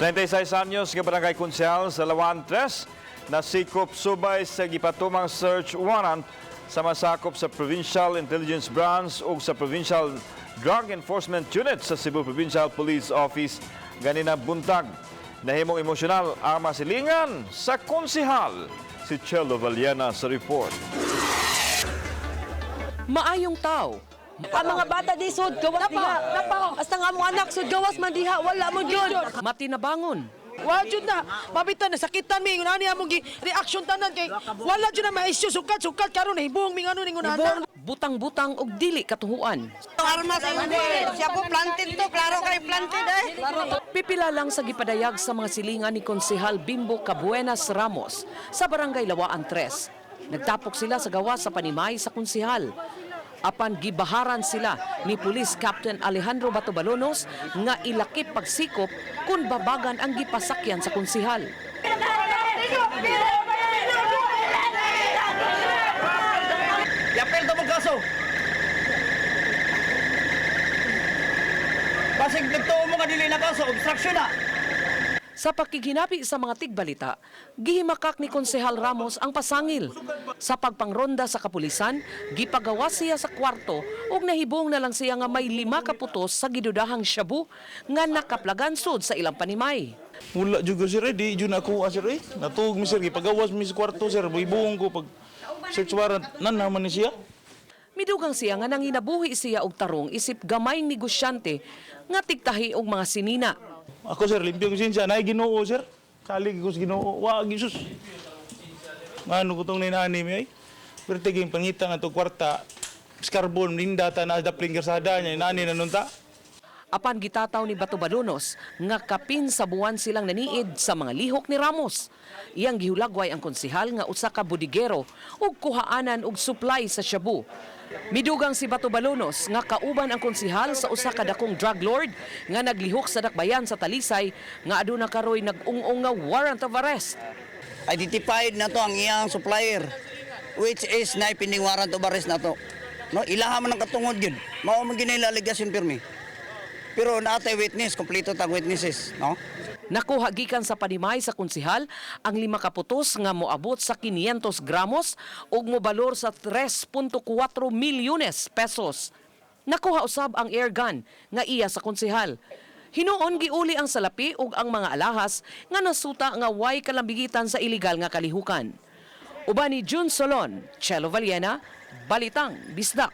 36 anyos nga barangay konsehal sa Lawaan 3 nasikop subay sa gipatumang search warrant sa masakop sa Provincial Intelligence Branch ug sa Provincial Drug Enforcement Unit sa Cebu Provincial Police Office ganina buntag. Nahimong emosyonal ang masilingan sa konsehal. Si Chelo Valiana sa report. Maayong tao. Ang mga bata di sud gawas diha. Hasta nga among anak sud gawas man diha, wala mo gyud. Matinabangon. Wa jud na, pabitan nasakitan mi ingon ani among gi reaction tanan kay wala jud na ma-issue, sukat sukat karon nahibong mi ngano ningon ana. Butang-butang ug dili katuhuan. Armas ang siya po planted to, klaro kay planted eh. Pipila lang sa gipadayag sa mga silingan ni Konsehal Bimbo Cabuenas Ramos sa Barangay Lawaan 3. Nagtapok sila sa gawas sa panimay sa konsehal. Apan gibaharan sila ni Police Captain Alejandro Batobalonos nga ilakip pagsikop kung babagan ang gipasakyan sa konsehal. Yapel to mong kaso. Basig nagtuo mo nga dili na kaso, obstruction na. Sa pakighinapi sa mga tigbalita, gihimakak ni Konsehal Ramos ang pasangil. Sa pagpangronda sa kapulisan, gipagawa siya sa kwarto ug nahibong na lang siya nga may 5 ka putos sa gidudahang shabu nga nakaplagan sud sa ilang panimay. Wala jud ko, sir, eh. Di jud na ako, sir, eh. Natuog mi, sir, gipagawas mi sa kwarto, sir, buibong ko pag search warrant nan naman ni siya. Midugang siya nga nanginabuhi siya og tarong isip gamay negosyante nga tigtahi og mga sinina. Ako, sir, limpyo ko siya, naay Ginoo, sir. Salig ko sa Ginoo. Wa Jesus. Ngano ko tong ninani mi ay. Pero tiging pangita nga to kwarta, skarbon linda ta na dapling karsada niya nani na nunta. Apan gitataw ni Bato Balonos nga kapin sa buwan silang naniid sa mga lihok ni Ramos. Iyang gihulagway ang konsehal nga usa ka budigero ug kuhaanan og supply sa shabu. Midugang si Bato Balonos nga kauban ang konsehal sa usa ka dakong drug lord nga naglihok sa dakbayan sa Talisay nga aduna karoy nag-ung-ong nga warrant of arrest. Identified na to ang iyang supplier, which is na pending warrant of arrest na to. No, ilaha man ang katungod yun. Mao man ginay aligasyon pirmi. Pero naatay witness, kompleto tag witnesses, no? Nakuha gikan sa panimay sa konsehal ang 5 ka putos nga moabot sa 500 gramos ug mobalor sa 3.4 milyones pesos. Nakuha usab ang air gun nga iya sa konsehal. Hinuon giuli ang salapi ug ang mga alahas nga nasuta nga way kalambigitan sa iligal nga kalihukan. Uban ni June Solon, Chelo Valiena, Balitang Bisdak.